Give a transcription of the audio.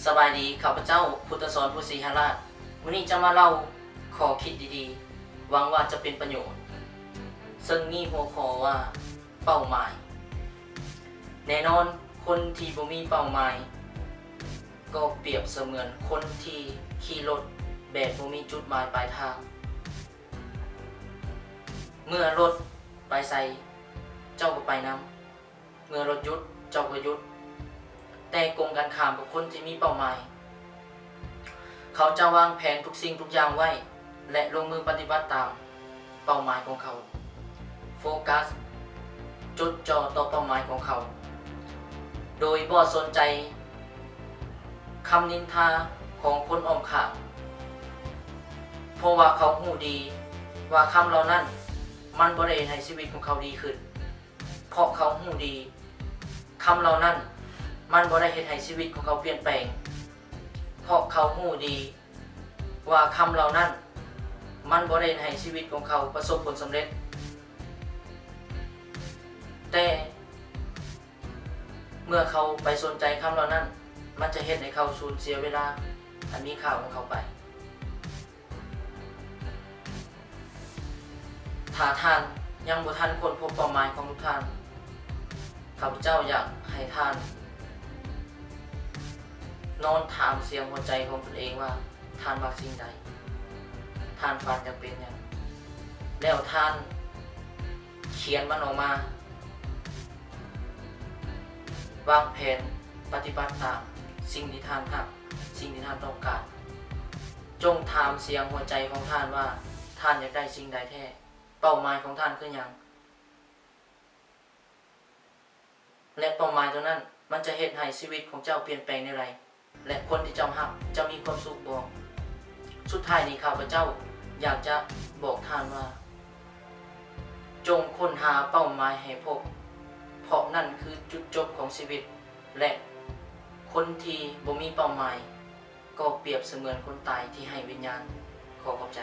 ສະບາຍດີ, ຂ້າພະເຈົ້າ ພຸດທະສອນ ພູສີຫະລາດ. ມື້ນີ້ຈະມາເລົ່າຂໍ້ຄິດດີໆ, ຫວັງວ່າຈະເປັນປະໂຫຍດ, ເຊິ່ງມີຫົວຂໍ້ວ່າ ເປົ້າໝາຍ. ແນ່ນອນ, ຄົນທີ່ບໍ່ມີເປົ້າໝາຍ ກໍປຽບສະເໝືອນຄົນທີ່ຂີ່ລົດແບບບໍ່ມີຈຸດໝາຍປາຍທາງ. ເມື່ອລົດໄປໃສ, ເຈົ້າກໍໄປນຳ. ເມື່ອລົດຢຸດ, ເຈົ້າກໍຢຸດ. ແຕ່ກົງກັນຂ້າມກັບຄົນທີ່ມີເປົ້າໝາຍ, ເຂົາຈະວາງແຜນທຸກສິ່ງທຸກຢ່າງໄວ້ ແລະ ລົງມືປະຕິບັດຕາມເປົ້າໝາຍຂອງເຂົາ, ໂຟກັສຈົດຈ່ອຕໍ່ເປົ້າໝາຍຂອງເຂົາ, ໂດຍບໍ່ສົນໃຈຄຳນິນທາຂອງຄົນອ້ອມຂ້າງ, ເພາະວ່າເຂົາຮູ້ດີວ່າຄຳເຫຼົ່ານັ້ນມັນບໍ່ໄດ້ເຮັດໃຫ້ຊີວິດຂອງເຂົາດີຂຶ້ນ. ເພາະເຂົາຮູ້ດີ, ຄຳເຫຼົ່ານັ້ນມັນບໍ່ໄດ້ເຮັດໃຫ້ຊີວິດຂອງເຂົາປ່ຽນແປງ. ເພາະເຂົາຮູ້ດີວ່າຄຳເຫຼົ່ານັ້ນມັນບໍ່ໄດ້ເຮັດໃຫ້ຊີວິດຂອງເຂົາປະສົບຜົນສຳເລັດ. ແຕ່ເມື່ອເຂົາໄປສົນໃຈຄຳເຫຼົ່ານັ້ນ, ມັນຈະເຮັດໃຫ້ເຂົາສູນເສຍເວລາອັນມີຄ່າຂອງເຂົາໄປ. ຖ້າທ່ານຍັງບໍ່ທັນຄົ້ນພົບເປົ້າໝາຍຂອງທຸກທ່ານ, ຂ້າພະເຈົ້າຢາກໃຫ້ທ່ານນອນຖາມສຽງຫົວໃຈຂອງຕົນເອງວ່າ ທ່ານມັກສິ່ງໃດ? ທ່ານຝັນຢາກເປັນຫຍັງ? ແລ້ວທ່ານຂຽນມັນອອກມາ. ວາງແຜນປະຕິບັດຕາມສິ່ງທີ່ທ່ານຮັກ, ສິ່ງທີ່ທ່ານຕ້ອງການ. ຈົ່ງຖາມສຽງຫົວໃຈຂອງທ່ານວ່າ ທ່ານຢາກໄດ້ສິ່ງໃດແທ້? ເປົ້າໝາຍຂອງທ່ານຄືຫຍັງ? ແລະ ເປົ້າໝາຍຕົວນັ້ນມັນຈະເຮັດໃຫ້ຊີວິດຂອງເຈົ້າປ່ຽນແປງແນວໃດ? ແລະ ຄົນທີ່ເຈົ້າຮັກຈະມີຄວາມສຸກບໍ່? ສຸດທ້າຍນີ້ ຂ້າພະເຈົ້າຢາກຈະບອກທ່ານວ່າ ຈົ່ງຄົ້ນຫາເປົ້າໝາຍໃຫ້ພົບ, ເພາະນັ້ນຄືຈຸດຈົບຂອງຊີວິດ, ແລະ ຄົນທີ່ບໍ່ມີເປົ້າໝາຍ ກໍປຽບສະເໝືອນຄົນຕາຍທີ່ໄຮ້ວິນຍານ. ຂໍຂອບໃຈ.